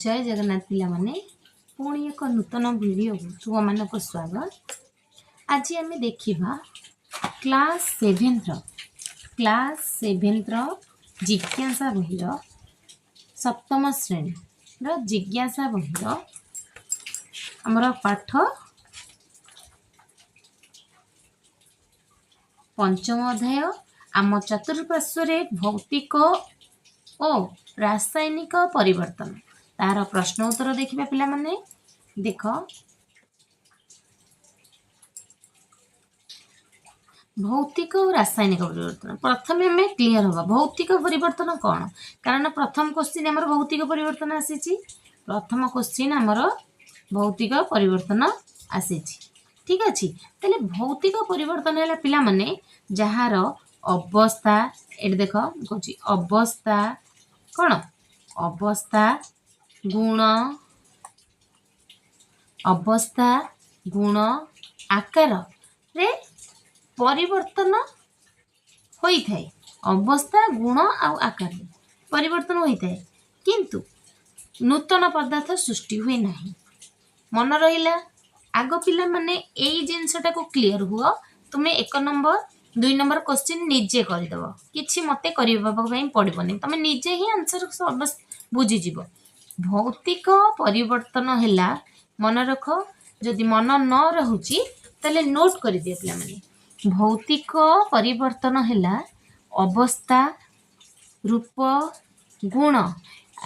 ଜୟ ଜଗନ୍ନାଥ ପିଲାମାନେ, ପୁଣି ଏକ ନୂତନ ଭିଡ଼ିଓକୁ ତୁମମାନଙ୍କୁ ସ୍ୱାଗତ। ଆଜି ଆମେ ଦେଖିବା କ୍ଲାସ୍ ସେଭେନ୍ଥର ଜିଜ୍ଞାସା ବହିର, ସପ୍ତମ ଶ୍ରେଣୀର ଜିଜ୍ଞାସା ବହିର ଆମର ପାଠ ପଞ୍ଚମ ଅଧ୍ୟାୟ, ଆମ ଚତୁଃପାର୍ଶ୍ୱରେ ଭୌତିକ ଓ ରାସାୟନିକ ପରିବର୍ତ୍ତନ, ତାର ପ୍ରଶ୍ନ ଉତ୍ତର ଦେଖିବା। ପିଲାମାନେ ଦେଖ, ଭୌତିକ ଓ ରାସାୟନିକ ପରିବର୍ତ୍ତନ। ପ୍ରଥମେ ଆମେ କ୍ଲିୟର ହବା ଭୌତିକ ପରିବର୍ତ୍ତନ କ'ଣ, କାରଣ ପ୍ରଥମ କୋଶ୍ଚିନ୍ ଆମର ଭୌତିକ ପରିବର୍ତ୍ତନ ଆସିଛି। ପ୍ରଥମ କୋଶ୍ଚିନ୍ ଆମର ଭୌତିକ ପରିବର୍ତ୍ତନ ଆସିଛି। ଠିକ ଅଛି, ତାହେଲେ ଭୌତିକ ପରିବର୍ତ୍ତନ ହେଲା ପିଲାମାନେ ଯାହାର ଅବସ୍ଥା, ଏଠି ଦେଖ ମୁଁ କହୁଛି ଅବସ୍ଥା କ'ଣ, ଅବସ୍ଥା ଗୁଣ, ଅବସ୍ଥା ଗୁଣ ଆକାରରେ ପରିବର୍ତ୍ତନ ହୋଇଥାଏ। ଅବସ୍ଥା, ଗୁଣ ଆଉ ଆକାରରେ ପରିବର୍ତ୍ତନ ହୋଇଥାଏ, କିନ୍ତୁ ନୂତନ ପଦାର୍ଥ ସୃଷ୍ଟି ହୁଏ ନାହିଁ। ମନ ରହିଲା? ଆଗ ପିଲାମାନେ ଏଇ ଜିନିଷଟାକୁ କ୍ଲିଅର ହୁଅ। ତୁମେ 1 ନମ୍ବର, 2 ନମ୍ବର କୋଶ୍ଚିନ୍ ନିଜେ କରିଦେବ, କିଛି ମୋତେ କରିବା ପାଇଁ ପଡ଼ିବନି। ତମେ ନିଜେ ହିଁ ଆନ୍ସର ବୁଝିଯିବ। ଭୌତିକ ପରିବର୍ତ୍ତନ ହେଲା, ମନେ ରଖ, ଯଦି ମନ ନ ରହୁଛି ତାହେଲେ ନୋଟ୍ କରିଦିଅ ପିଲାମାନେ। ଭୌତିକ ପରିବର୍ତ୍ତନ ହେଲା ଅବସ୍ଥା, ରୂପ, ଗୁଣ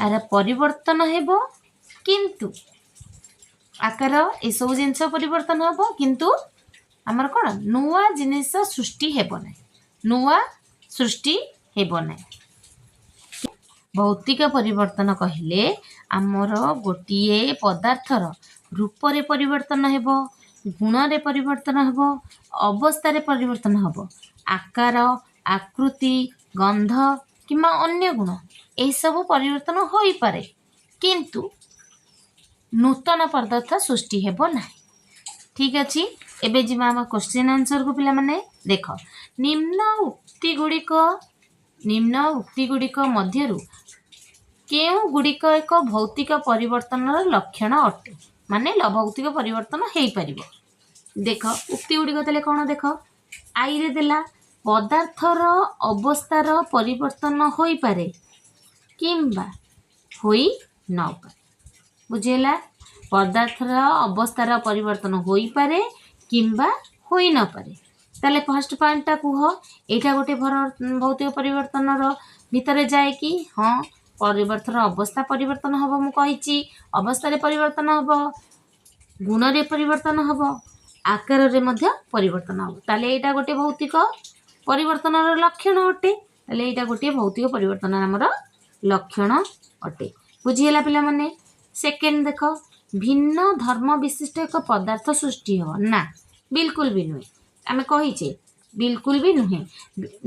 ଆର ପରିବର୍ତ୍ତନ ହେବ, କିନ୍ତୁ ଆକାର ଏସବୁ ଜିନିଷ ପରିବର୍ତ୍ତନ ହେବ, କିନ୍ତୁ ଆମର କ'ଣ ନୂଆ ଜିନିଷ ସୃଷ୍ଟି ହେବ ନାହିଁ। ନୂଆ ସୃଷ୍ଟି ହେବ ନାହିଁ। ଭୌତିକ ପରିବର୍ତ୍ତନ କହିଲେ ଆମର ଗୋଟିଏ ପଦାର୍ଥର ରୂପରେ ପରିବର୍ତ୍ତନ ହେବ, ଗୁଣରେ ପରିବର୍ତ୍ତନ ହେବ, ଅବସ୍ଥାରେ ପରିବର୍ତ୍ତନ ହେବ, ଆକାର, ଆକୃତି, ଗନ୍ଧ କିମ୍ବା ଅନ୍ୟ ଗୁଣ ଏହିସବୁ ପରିବର୍ତ୍ତନ ହୋଇପାରେ, କିନ୍ତୁ ନୂତନ ପଦାର୍ଥ ସୃଷ୍ଟି ହେବ ନାହିଁ। ଠିକ୍ ଅଛି, ଏବେ ଯିବା ଆମ କୋଶ୍ଚିନ୍ ଆନ୍ସରକୁ। ପିଲାମାନେ ଦେଖ, ନିମ୍ନ ଉକ୍ତି ଗୁଡ଼ିକ ମଧ୍ୟରୁ କେଉଁ ଗୁଡ଼ିକ ଏକ ଭୌତିକ ପରିବର୍ତ୍ତନର ଲକ୍ଷଣ ଅଟେ? ମାନେ ଭୌତିକ ପରିବର୍ତ୍ତନ ହେଇପାରିବ। ଦେଖ, ଉକ୍ତି ଗୁଡ଼ିକ ତାହେଲେ କ'ଣ? ଦେଖ, ଆଇରେ ଦେଲା ପଦାର୍ଥର ଅବସ୍ଥାର ପରିବର୍ତ୍ତନ ହୋଇପାରେ କିମ୍ବା ହୋଇ ନପାରେ। ବୁଝିହେଲା? ପଦାର୍ଥର ଅବସ୍ଥାର ପରିବର୍ତ୍ତନ ହୋଇପାରେ କିମ୍ବା ହୋଇ ନପାରେ। ତାହେଲେ ଫାର୍ଷ୍ଟ ପଏଣ୍ଟଟା କୁହ, ଏଇଟା ଗୋଟେ ଭୌତିକ ପରିବର୍ତ୍ତନର ଭିତରେ ଯାଏ କି? ହଁ, ପରିବର୍ତ୍ତନ ଅବସ୍ଥା ପରିବର୍ତ୍ତନ ହେବ, ମୁଁ କହିଛି ଅବସ୍ଥାରେ ପରିବର୍ତ୍ତନ ହେବ, ଗୁଣରେ ପରିବର୍ତ୍ତନ ହେବ, ଆକାରରେ ମଧ୍ୟ ପରିବର୍ତ୍ତନ ହେବ। ତାହେଲେ ଏଇଟା ଗୋଟେ ଭୌତିକ ପରିବର୍ତ୍ତନର ଲକ୍ଷଣ ଅଟେ। ତାହେଲେ ଏଇଟା ଗୋଟିଏ ଭୌତିକ ପରିବର୍ତ୍ତନ ଆମର ଲକ୍ଷଣ ଅଟେ। ବୁଝିହେଲା ପିଲାମାନେ? ସେକେଣ୍ଡ ଦେଖ, ଭିନ୍ନ ଧର୍ମ ବିଶିଷ୍ଟ ଏକ ପଦାର୍ଥ ସୃଷ୍ଟି ହେବ। ନା, ବିଲକୁଲ ବି ନୁହେଁ। ଆମେ କହିଛେ ବିଲକୁଲ ବି ନୁହେଁ।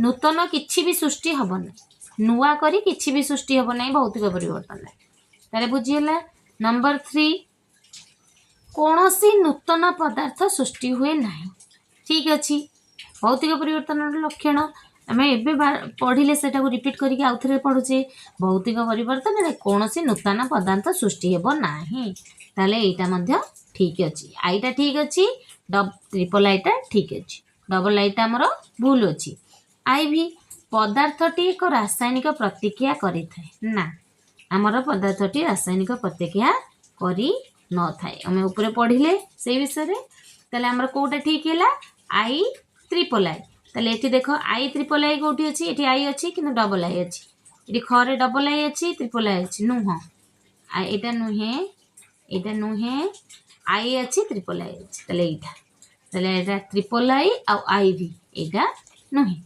ନୂତନ କିଛି ବି ସୃଷ୍ଟି ହେବ ନାହିଁ, ନୂଆ କରି କିଛି ବି ସୃଷ୍ଟି ହେବ ନାହିଁ ଭୌତିକ ପରିବର୍ତ୍ତନରେ। ତାହେଲେ ବୁଝିହେଲା? ନମ୍ବର 3, କୌଣସି ନୂତନ ପଦାର୍ଥ ସୃଷ୍ଟି ହୁଏ ନାହିଁ। ଠିକ୍ ଅଛି, ଭୌତିକ ପରିବର୍ତ୍ତନର ଲକ୍ଷଣ ଆମେ ଏବେ ପଢ଼ିଲେ, ସେଟାକୁ ରିପିଟ୍ କରିକି ଆଉଥରେ ପଢ଼ୁଛେ। ଭୌତିକ ପରିବର୍ତ୍ତନରେ କୌଣସି ନୂତନ ପଦାର୍ଥ ସୃଷ୍ଟି ହେବ ନାହିଁ। ତାହେଲେ ଏଇଟା ମଧ୍ୟ ଠିକ୍ ଅଛି। ଆଇଟା ଠିକ୍ ଅଛି, ଟ୍ରିପଲ୍ ଆଇଟା ଠିକ୍ ଅଛି, ଡବଲ୍ ଆଇଟା ଆମର ଭୁଲ ଅଛି। ଆଇଭି, ପଦାର୍ଥଟି ଏକ ରାସାୟନିକ ପ୍ରତିକ୍ରିୟା କରିଥାଏ। ନା, ଆମର ପଦାର୍ଥଟି ରାସାୟନିକ ପ୍ରତିକ୍ରିୟା କରି ନଥାଏ। ଆମେ ଉପରେ ପଢ଼ିଲେ ସେଇ ବିଷୟରେ। ତାହେଲେ ଆମର କେଉଁଟା ଠିକ୍ ହେଲା? I, triple I. ତାହେଲେ ଏଠି ଦେଖ, I triple I କେଉଁଠି ଅଛି? ଏଠି I ଅଛି କିନ୍ତୁ ଡବଲ୍ I ଅଛି। ଏଠି ଖରେ ଡବଲ୍ I ଅଛି, ଟ୍ରିପଲ୍ I ଅଛି। ନୁହଁ, ଏଇଟା ନୁହେଁ, ଏଇଟା ନୁହେଁ। I ଅଛି, ଟ୍ରିପଲ୍ I ଅଛି। ତାହେଲେ ଏଇଟା ଟ୍ରିପଲ୍ I ଆଉ I V, ଏଇଟା ନୁହେଁ।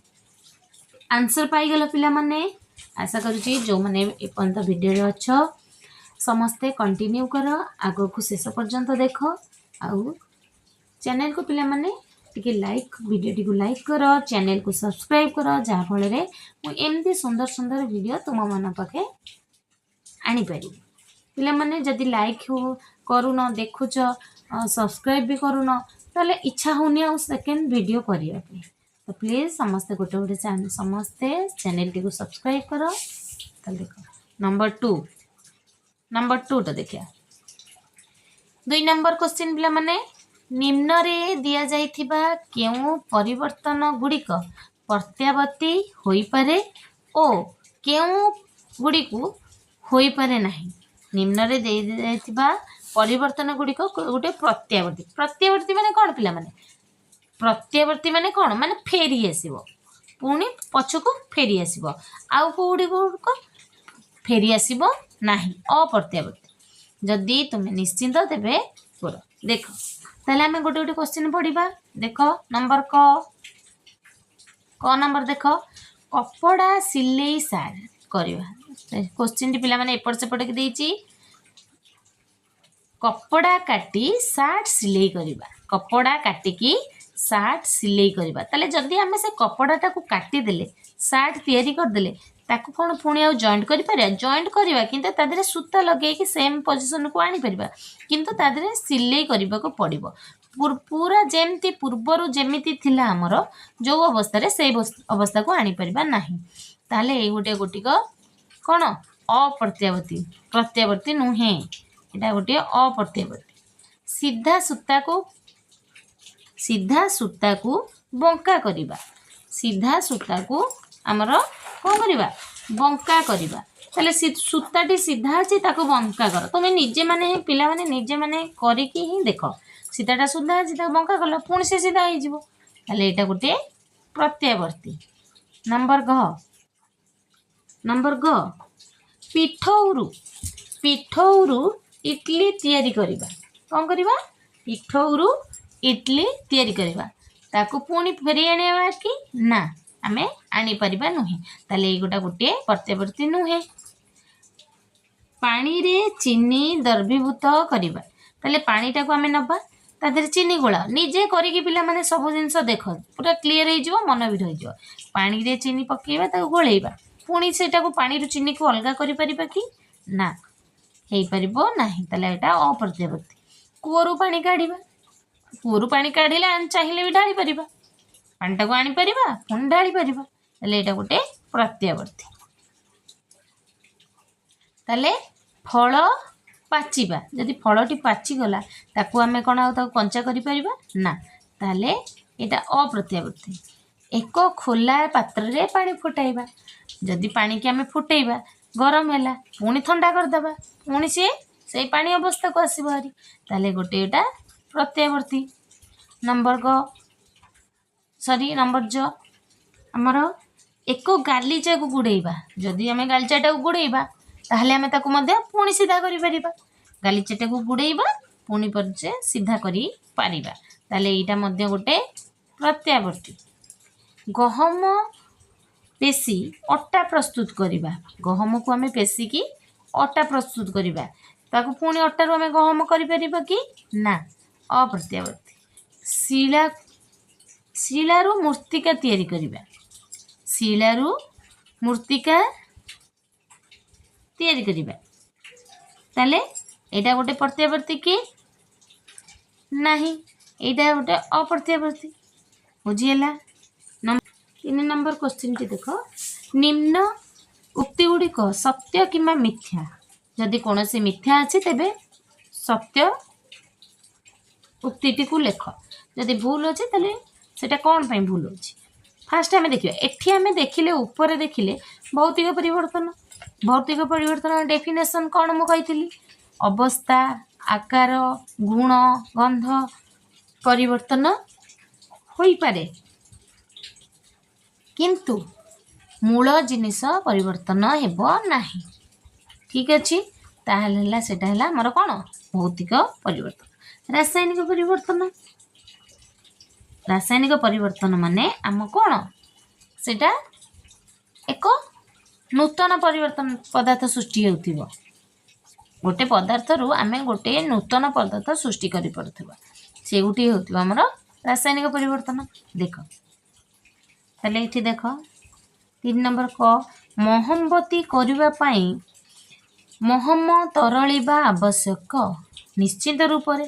ଆନ୍ସର ପାଇଗଲ ପିଲାମାନେ? ଆଶା କରୁଛି ଯେଉଁମାନେ ଏପର୍ଯ୍ୟନ୍ତ ଭିଡ଼ିଓରେ ଅଛ, ସମସ୍ତେ କଣ୍ଟିନ୍ୟୁ କର, ଆଗକୁ ଶେଷ ପର୍ଯ୍ୟନ୍ତ ଦେଖ। ଆଉ ଚ୍ୟାନେଲକୁ ପିଲାମାନେ ଟିକେ ଲାଇକ୍, ଭିଡ଼ିଓଟିକୁ ଲାଇକ୍ କର, ଚ୍ୟାନେଲକୁ ସବସ୍କ୍ରାଇବ୍ କର, ଯାହାଫଳରେ ମୁଁ ଏମିତି ସୁନ୍ଦର ସୁନ୍ଦର ଭିଡ଼ିଓ ତୁମମାନଙ୍କ ପାଖେ ଆଣିପାରିବି। ପିଲାମାନେ, ଯଦି ଲାଇକ୍ କରୁନ, ଦେଖୁଛ, ସବସ୍କ୍ରାଇବ୍ ବି କରୁନ, ତାହେଲେ ଇଚ୍ଛା ହେଉନି ଆଉ ସେକେଣ୍ଡ ଭିଡ଼ିଓ କରିବା ପାଇଁ। ତ ପ୍ଲିଜ୍ ସମସ୍ତେ ଗୋଟେ ଗୋଟେ ସମସ୍ତେ ଚ୍ୟାନେଲଟିକୁ ସବସ୍କ୍ରାଇବ୍ କର। ତାହେଲେ ଦେଖ, ନମ୍ବର 2। ନମ୍ବର ଟୁଟା ଦେଖିବା। 2 ନମ୍ବର କୋଶ୍ଚିନ୍ ପିଲାମାନେ, ନିମ୍ନରେ ଦିଆଯାଇଥିବା କେଉଁ ପରିବର୍ତ୍ତନ ଗୁଡ଼ିକ ପ୍ରତ୍ୟାବର୍ତ୍ତୀ ହୋଇପାରେ ଓ କେଉଁ ଗୁଡ଼ିକୁ ହୋଇପାରେ ନାହିଁ? ନିମ୍ନରେ ଦିଆଯାଇଥିବା ପରିବର୍ତ୍ତନ ଗୁଡ଼ିକ ଗୋଟେ ପ୍ରତ୍ୟାବର୍ତ୍ତୀ। ପ୍ରତ୍ୟାବର୍ତ୍ତୀ ମାନେ କ'ଣ ପିଲାମାନେ? ପ୍ରତ୍ୟାବର୍ତ୍ତୀ ମାନେ କ'ଣ? ମାନେ ଫେରି ଆସିବ, ପୁଣି ପଛକୁ ଫେରି ଆସିବ। ଆଉ କେଉଁ ଗୁଡ଼ିକ ଫେରି ଆସିବ ନାହିଁ, ଅପ୍ରତ୍ୟାବର୍ତ୍ତୀ। ଯଦି ତୁମେ ନିଶ୍ଚିନ୍ତ ତେବେ କର। ଦେଖ, ତାହେଲେ ଆମେ ଗୋଟେ ଗୋଟେ କୋଶ୍ଚିନ୍ ପଢ଼ିବା। ଦେଖ, ନମ୍ବର କ, କ ନମ୍ବର ଦେଖ, କପଡ଼ା ସିଲେଇ ସାର୍ କରିବା। କୋଶ୍ଚିନ୍ଟି ପିଲାମାନେ ଏପଟ ସେପଟ ଦେଇଛି। କପଡ଼ା କାଟି ସାର୍ଟ ସିଲେଇ କରିବା। କପଡ଼ା କାଟିକି ସାର୍ଟ ସିଲେଇ କରିବା। ତାହେଲେ ଯଦି ଆମେ ସେ କପଡ଼ାଟାକୁ କାଟିଦେଲେ, ସାର୍ଟ ତିଆରି କରିଦେଲେ, ତାକୁ କ'ଣ ପୁଣି ଆଉ ଜଏଣ୍ଟ କରିପାରିବା? ଜଏଣ୍ଟ କରିବା, କିନ୍ତୁ ତା ଦେହରେ ସୂତା ଲଗେଇକି ସେମ୍ ପୋଜିସନକୁ ଆଣିପାରିବା, କିନ୍ତୁ ତା ଦେହରେ ସିଲେଇ କରିବାକୁ ପଡ଼ିବ। ପୁରା ଯେମିତି ପୂର୍ବରୁ ଯେମିତି ଥିଲା ଆମର ଯେଉଁ ଅବସ୍ଥାରେ, ସେଇ ଅବସ୍ଥାକୁ ଆଣିପାରିବା ନାହିଁ। ତାହେଲେ ଏଇ ଗୋଟେ ଗୋଟିକ କ'ଣ? ଅପ୍ରତ୍ୟାବର୍ତ୍ତୀ। ପ୍ରତ୍ୟାବର୍ତ୍ତୀ ନୁହେଁ, ଏଇଟା ଗୋଟିଏ ଅପ୍ରତ୍ୟାବର୍ତ୍ତୀ। ସିଧା ସୂତାକୁ ବଙ୍କା କରିବା। ସିଧା ସୂତାକୁ ଆମର କ'ଣ କରିବା? ବଙ୍କା କରିବା। ତାହେଲେ ସୂତାଟି ସିଧା ଅଛି, ତାକୁ ବଙ୍କା କର। ତୁମେ ନିଜେ ମାନେ ହିଁ ପିଲାମାନେ ନିଜେ ମାନେ କରିକି ହିଁ ଦେଖ। ସୂତାଟା ସିଧା ଅଛି, ତାକୁ ବଙ୍କା କଲ, ପୁଣି ସେ ସିଧା ହେଇଯିବ। ତାହେଲେ ଏଇଟା ଗୋଟିଏ ପ୍ରତ୍ୟାବର୍ତ୍ତୀ। ନମ୍ବର ଘ, ନମ୍ବର ଗ, ପିଠଉରୁ ଇଟଲି ତିଆରି କରିବା। କ'ଣ କରିବା? ପିଠଉରୁ ଇଟଲି ତିଆରି କରିବା। ତାକୁ ପୁଣି ଫେରି ଆଣିବା କି? ନା, ଆମେ ଆଣିପାରିବା ନୁହେଁ। ତାହେଲେ ଏଇଗୋଟା ଗୋଟିଏ ପ୍ରତ୍ୟାବର୍ତ୍ତୀ ନୁହେଁ। ପାଣିରେ ଚିନି ଦ୍ରବୀଭୂତ କରିବା। ତାହେଲେ ପାଣିଟାକୁ ଆମେ ନେବା, ତା ଦେହରେ ଚିନି ଗୋଳା। ନିଜେ କରିକି ପିଲାମାନେ ସବୁ ଜିନିଷ ଦେଖ, ପୁରା କ୍ଲିଅର ହେଇଯିବ, ମନ ବି ରହିଯିବ। ପାଣିରେ ଚିନି ପକାଇବା, ତାକୁ ଗୋଳେଇବା, ପୁଣି ସେଇଟାକୁ ପାଣିରୁ ଚିନିକୁ ଅଲଗା କରିପାରିବା କି? ନା, ହେଇପାରିବ ନାହିଁ। ତାହେଲେ ଏଇଟା ଅପ୍ରତ୍ୟାବର୍ତ୍ତୀ। କୂଅରୁ ପାଣି କାଢ଼ିବା। କୂଅରୁ ପାଣି କାଢ଼ିଲେ ଆମେ ଚାହିଁଲେ ବି ଢାଳି ପାରିବା, ପାଣିଟାକୁ ଆଣିପାରିବା, ପୁଣି ଢାଳି ପାରିବା। ତାହେଲେ ଏଇଟା ଗୋଟେ ପ୍ରତ୍ୟାବର୍ତ୍ତୀ। ତାହେଲେ ଫଳ ପାଚିବା। ଯଦି ଫଳଟି ପାଚିଗଲା, ତାକୁ ଆମେ କ'ଣ ଆଉ ତାକୁ କଞ୍ଚା କରିପାରିବା? ନା। ତାହେଲେ ଏଇଟା ଅପ୍ରତ୍ୟାବର୍ତ୍ତୀ। ଏକ ଖୋଲା ପାତ୍ରରେ ପାଣି ଫୁଟାଇବା। ଯଦି ପାଣିକି ଆମେ ଫୁଟେଇବା, ଗରମ ହେଲା, ପୁଣି ଥଣ୍ଡା କରିଦେବା, ପୁଣି ସିଏ ସେଇ ପାଣି ଅବସ୍ଥାକୁ ଆସିବ ଭାରି। ତାହେଲେ ଗୋଟେ ଏଇଟା ପ୍ରତ୍ୟାବର୍ତ୍ତୀ। ନମ୍ବର ଗ, ସରି, ନମ୍ବର ଜ ଆମର, ଏକ ଗାଲିଚାକୁ ଗୁଡ଼େଇବା। ଯଦି ଆମେ ଗାଲିଚାଟାକୁ ଗୁଡ଼େଇବା, ତାହେଲେ ଆମେ ତାକୁ ମଧ୍ୟ ପୁଣି ସିଧା କରିପାରିବା। ଗାଲିଚାଟାକୁ ଗୁଡ଼େଇବା, ପୁଣି ପର୍ଯ୍ୟ ସିଧା କରିପାରିବା। ତାହେଲେ ଏଇଟା ମଧ୍ୟ ଗୋଟେ ପ୍ରତ୍ୟାବର୍ତ୍ତୀ। ଗହମ ପେଶି ଅଟା ପ୍ରସ୍ତୁତ କରିବା। ଗହମକୁ ଆମେ ପେଶିକି ଅଟା ପ୍ରସ୍ତୁତ କରିବା। ତାକୁ ପୁଣି ଅଟାରୁ ଆମେ ଗହମ କରିପାରିବା କି? ନା, ଅପ୍ରତ୍ୟାବର୍ତ୍ତୀ। ଶିଳାରୁ ମୂର୍ତ୍ତିକା ତିଆରି କରିବା। ଶିଳାରୁ ମୂର୍ତ୍ତିକା ତିଆରି କରିବା। ତାହେଲେ ଏଇଟା ଗୋଟେ ପ୍ରତ୍ୟାବର୍ତ୍ତୀ କି? ନାହିଁ, ଏଇଟା ଗୋଟେ ଅପ୍ରତ୍ୟାବର୍ତ୍ତୀ। ବୁଝିହେଲା? 3 ନମ୍ବର କୋଶ୍ଚିନ୍ଟି ଦେଖ, ନିମ୍ନ ଉକ୍ତି ଗୁଡ଼ିକ ସତ୍ୟ କିମ୍ବା ମିଥ୍ୟା। ଯଦି କୌଣସି ମିଥ୍ୟା ଅଛି, ତେବେ ସତ୍ୟ ଉକ୍ତିଟିକୁ ଲେଖ। ଯଦି ଭୁଲ ଅଛି, ତାହେଲେ ସେଇଟା କ'ଣ ପାଇଁ ଭୁଲ ଅଛି? ଫାଷ୍ଟ ଆମେ ଦେଖିବା। ଏଠି ଆମେ ଦେଖିଲେ, ଉପରେ ଦେଖିଲେ ଭୌତିକ ପରିବର୍ତ୍ତନ। ଭୌତିକ ପରିବର୍ତ୍ତନ ଡେଫିନେସନ୍ କ'ଣ ମୁଁ କହିଥିଲି? ଅବସ୍ଥା, ଆକାର, ଗୁଣ, ଗନ୍ଧ ପରିବର୍ତ୍ତନ ହୋଇପାରେ, କିନ୍ତୁ ମୂଳ ଜିନିଷ ପରିବର୍ତ୍ତନ ହେବ ନାହିଁ। ଠିକ୍ ଅଛି। ତାହେଲେ ହେଲା, ସେଇଟା ହେଲା ଆମର କ'ଣ? ଭୌତିକ ପରିବର୍ତ୍ତନ। ରାସାୟନିକ ପରିବର୍ତ୍ତନ। ରାସାୟନିକ ପରିବର୍ତ୍ତନ ମାନେ ଆମ କ'ଣ? ସେଇଟା ଏକ ନୂତନ ପରିବର୍ତ୍ତନ ପଦାର୍ଥ ସୃଷ୍ଟି ହେଉଥିବ। ଗୋଟେ ପଦାର୍ଥରୁ ଆମେ ଗୋଟେ ନୂତନ ପଦାର୍ଥ ସୃଷ୍ଟି କରିପାରୁଥିବା, ସେ ଗୋଟିଏ ହେଉଥିବ ଆମର ରାସାୟନିକ ପରିବର୍ତ୍ତନ। ଦେଖ, ତାହେଲେ ଏଠି ଦେଖ, 3 ନମ୍ବର କ, ମହମବତୀ କରିବା ପାଇଁ ମହମ ତରଳିବା ଆବଶ୍ୟକ। ନିଶ୍ଚିତ ରୂପରେ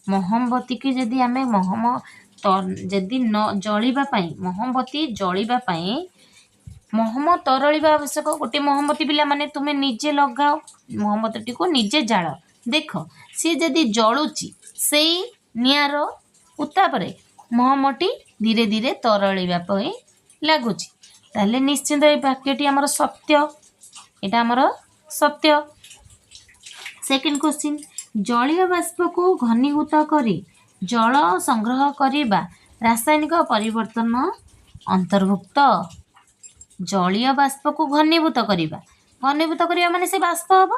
ମହମବତୀକି ଯଦି ଆମେ ମହମ ଯଦି ନ ଜଳିବା ପାଇଁ, ମହମବତୀ ଜଳିବା ପାଇଁ ମହମ ତରଳିବା ଆବଶ୍ୟକ। ଗୋଟେ ମହମବତୀ ପିଲାମାନେ ତୁମେ ନିଜେ ଲଗାଅ, ମହମବତୀଟିକୁ ନିଜେ ଜାଳ, ଦେଖ ସିଏ ଯଦି ଜଳୁଛି, ସେଇ ନିଆଁର ଉତ୍ତାପରେ ମହମଟି ଧୀରେ ଧୀରେ ତରଳିବା ପାଇଁ ଲାଗୁଛି। ତାହେଲେ ନିଶ୍ଚିନ୍ତ ଏଇ ବାକ୍ୟଟି ଆମର ସତ୍ୟ। ଏଇଟା ଆମର ସତ୍ୟ। ସେକେଣ୍ଡ କ୍ୱେଶ୍ଚିନ୍, ଜଳୀୟ ବାଷ୍ପକୁ ଘନୀଭୂତ କରି ଜଳ ସଂଗ୍ରହ କରିବା ରାସାୟନିକ ପରିବର୍ତ୍ତନ ଅନ୍ତର୍ଭୁକ୍ତ। ଜଳୀୟ ବାଷ୍ପକୁ ଘନୀଭୂତ କରିବା, ଘନୀଭୂତ କରିବା ମାନେ ସେ ବାଷ୍ପ ହେବ।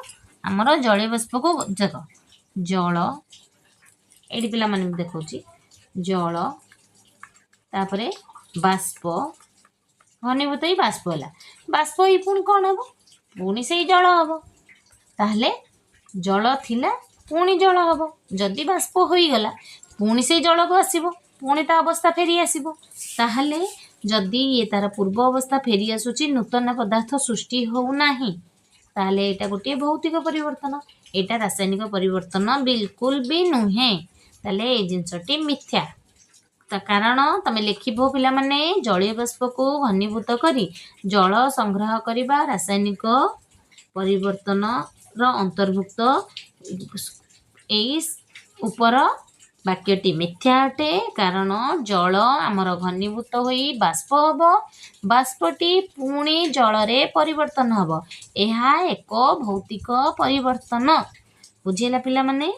ଆମର ଜଳୀୟ ବାଷ୍ପକୁ, ଦେଖ, ଜଳ, ଏଇଠି ପିଲାମାନେ ମୁଁ ଦେଖାଉଛି, ଜଳ ତାପରେ ବାଷ୍ପ ଘନୀଭୂତ ହେଇ ବାଷ୍ପ ହେଲା। ବାଷ୍ପ ହେଇ ପୁଣି କ'ଣ ହେବ? ପୁଣି ସେଇ ଜଳ ହେବ। ତାହେଲେ ଜଳ ଥିଲା, ପୁଣି ଜଳ ହେବ। ଯଦି ବାଷ୍ପ ହୋଇଗଲା, ପୁଣି ସେଇ ଜଳକୁ ଆସିବ, ପୁଣି ତା ଅବସ୍ଥା ଫେରି ଆସିବ। ତାହେଲେ ଯଦି ଇଏ ତାର ପୂର୍ବ ଅବସ୍ଥା ଫେରି ଆସୁଛି, ନୂତନ ପଦାର୍ଥ ସୃଷ୍ଟି ହେଉନାହିଁ, ତାହେଲେ ଏଇଟା ଗୋଟିଏ ଭୌତିକ ପରିବର୍ତ୍ତନ। ଏଇଟା ରାସାୟନିକ ପରିବର୍ତ୍ତନ ବିଲକୁଲ ବି ନୁହେଁ। ତାହେଲେ ଏଇ ଜିନିଷଟି ମିଥ୍ୟା। ତା କାରଣ ତମେ ଲେଖିବ ପିଲାମାନେ, ଜଳୀୟ ବାଷ୍ପକୁ ଘନୀଭୂତ କରି ଜଳ ସଂଗ୍ରହ କରିବା ରାସାୟନିକ ପରିବର୍ତ୍ତନର ଅନ୍ତର୍ଭୁକ୍ତ, ଏଇ ଉପର ବାକ୍ୟଟି ମିଥ୍ୟା ଅଟେ। କାରଣ ଜଳ ଆମର ଘନୀଭୂତ ହୋଇ ବାଷ୍ପ ହେବ, ବାଷ୍ପଟି ପୁଣି ଜଳରେ ପରିବର୍ତ୍ତନ ହେବ। ଏହା ଏକ ଭୌତିକ ପରିବର୍ତ୍ତନ। ବୁଝିହେଲା ପିଲାମାନେ?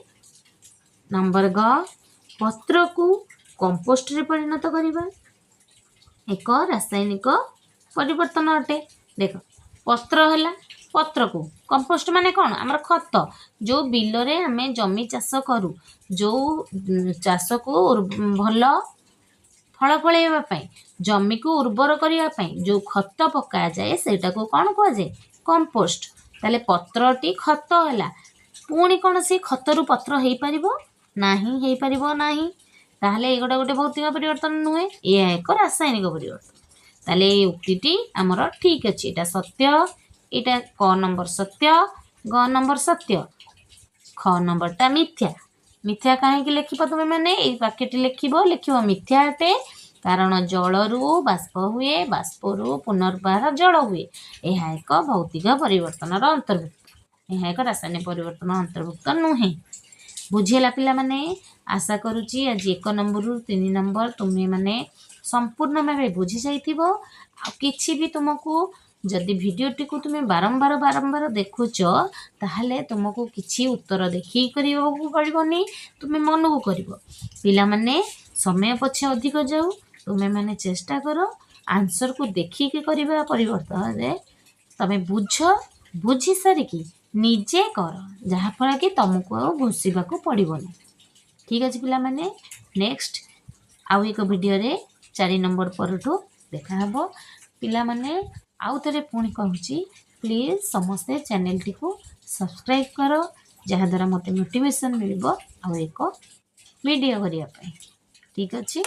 ନମ୍ବର ଗ, ପତ୍ରକୁ କମ୍ପୋଷ୍ଟରେ ପରିଣତ କରିବା ଏକ ରାସାୟନିକ ପରିବର୍ତ୍ତନ ଅଟେ। ଦେଖ, ପତ୍ର ହେଲା, ପତ୍ରକୁ କମ୍ପୋଷ୍ଟ ମାନେ କ'ଣ? ଆମର ଖତ। ଯେଉଁ ବିଲରେ ଆମେ ଜମି ଚାଷ କରୁ, ଯେଉଁ ଚାଷକୁ ଭଲ ଫଳ ଫଳେଇବା ପାଇଁ, ଜମିକୁ ଉର୍ବର କରିବା ପାଇଁ ଯେଉଁ ଖତ ପକାଯାଏ, ସେଇଟାକୁ କ'ଣ କୁହାଯାଏ? କମ୍ପୋଷ୍ଟ। ତାହେଲେ ପତ୍ରଟି ଖତ ହେଲା। ପୁଣି କ'ଣ ସେ ଖତରୁ ପତ୍ର ହେଇପାରିବ ନାହିଁ? ହେଇପାରିବ ନାହିଁ। ତାହେଲେ ଏଇଗୁଡ଼ା ଗୋଟେ ଭୌତିକ ପରିବର୍ତ୍ତନ ନୁହେଁ, ଏହା ଏକ ରାସାୟନିକ ପରିବର୍ତ୍ତନ। ତାହେଲେ ଏଇ ଉକ୍ତିଟି ଆମର ଠିକ୍ ଅଛି, ଏଇଟା ସତ୍ୟ। ଏଇଟା କ ନମ୍ବର ସତ୍ୟ, ଗ ନମ୍ବର ସତ୍ୟ, ଖ ନମ୍ବରଟା ମିଥ୍ୟା। ମିଥ୍ୟା କାହିଁକି ଲେଖିବ ତୁମେ ମାନେ? ଏଇ ବାକ୍ୟଟି ଲେଖିବ, ଲେଖିବ ମିଥ୍ୟା ଅଟେ, କାରଣ ଜଳରୁ ବାଷ୍ପ ହୁଏ, ବାଷ୍ପରୁ ପୁନର୍ବାର ଜଳ ହୁଏ। ଏହା ଏକ ଭୌତିକ ପରିବର୍ତ୍ତନର ଅନ୍ତର୍ଭୁକ୍ତ, ଏହା ଏକ ରାସାୟନିକ ପରିବର୍ତ୍ତନ ଅନ୍ତର୍ଭୁକ୍ତ ନୁହେଁ। ବୁଝିହେଲା ପିଲାମାନେ? ଆଶା କରୁଛି ଆଜି 1 ନମ୍ବରରୁ 3 ନମ୍ବର ତୁମେମାନେ ସମ୍ପୂର୍ଣ୍ଣ ଭାବେ ବୁଝି ଯାଇଥିବ। ଆଉ କିଛି ବି ତୁମକୁ ଯଦି ଭିଡ଼ିଓଟିକୁ ତୁମେ ବାରମ୍ବାର ବାରମ୍ବାର ଦେଖୁଛ, ତାହେଲେ ତୁମକୁ କିଛି ଉତ୍ତର ଦେଖିକି କରିବାକୁ ପଡ଼ିବନି, ତୁମେ ମନକୁ କରିବ। ପିଲାମାନେ, ସମୟ ପଛେ ଅଧିକ ଯାଉ, ତୁମେମାନେ ଚେଷ୍ଟା କର ଆନ୍ସରକୁ ଦେଖିକି କରିବା ପରିବର୍ତ୍ତନରେ ତମେ ବୁଝ, ବୁଝି ସାରିକି ନିଜେ କର, ଯାହାଫଳରେ କି ତୁମକୁ ଆଉ ଘୋଷିବାକୁ ପଡ଼ିବନି। ଠିକ୍ ଅଛି ପିଲାମାନେ, ନେକ୍ସଟ ଆଉ ଏକ ଭିଡ଼ିଓରେ 4 ନମ୍ବର ପରଠୁ ଦେଖାହେବ। ପିଲାମାନେ, ଆଉ ଥରେ ପୁଣି କହୁଛି, ପ୍ଲିଜ୍ ସମସ୍ତେ ଚ୍ୟାନେଲଟିକୁ ସବସ୍କ୍ରାଇବ୍ କର, ଯାହାଦ୍ୱାରା ମୋତେ ମୋଟିଭେସନ୍ ମିଳିବ ଆଉ ଏକ ଭିଡ଼ିଓ କରିବା ପାଇଁ। ଠିକ୍ ଅଛି।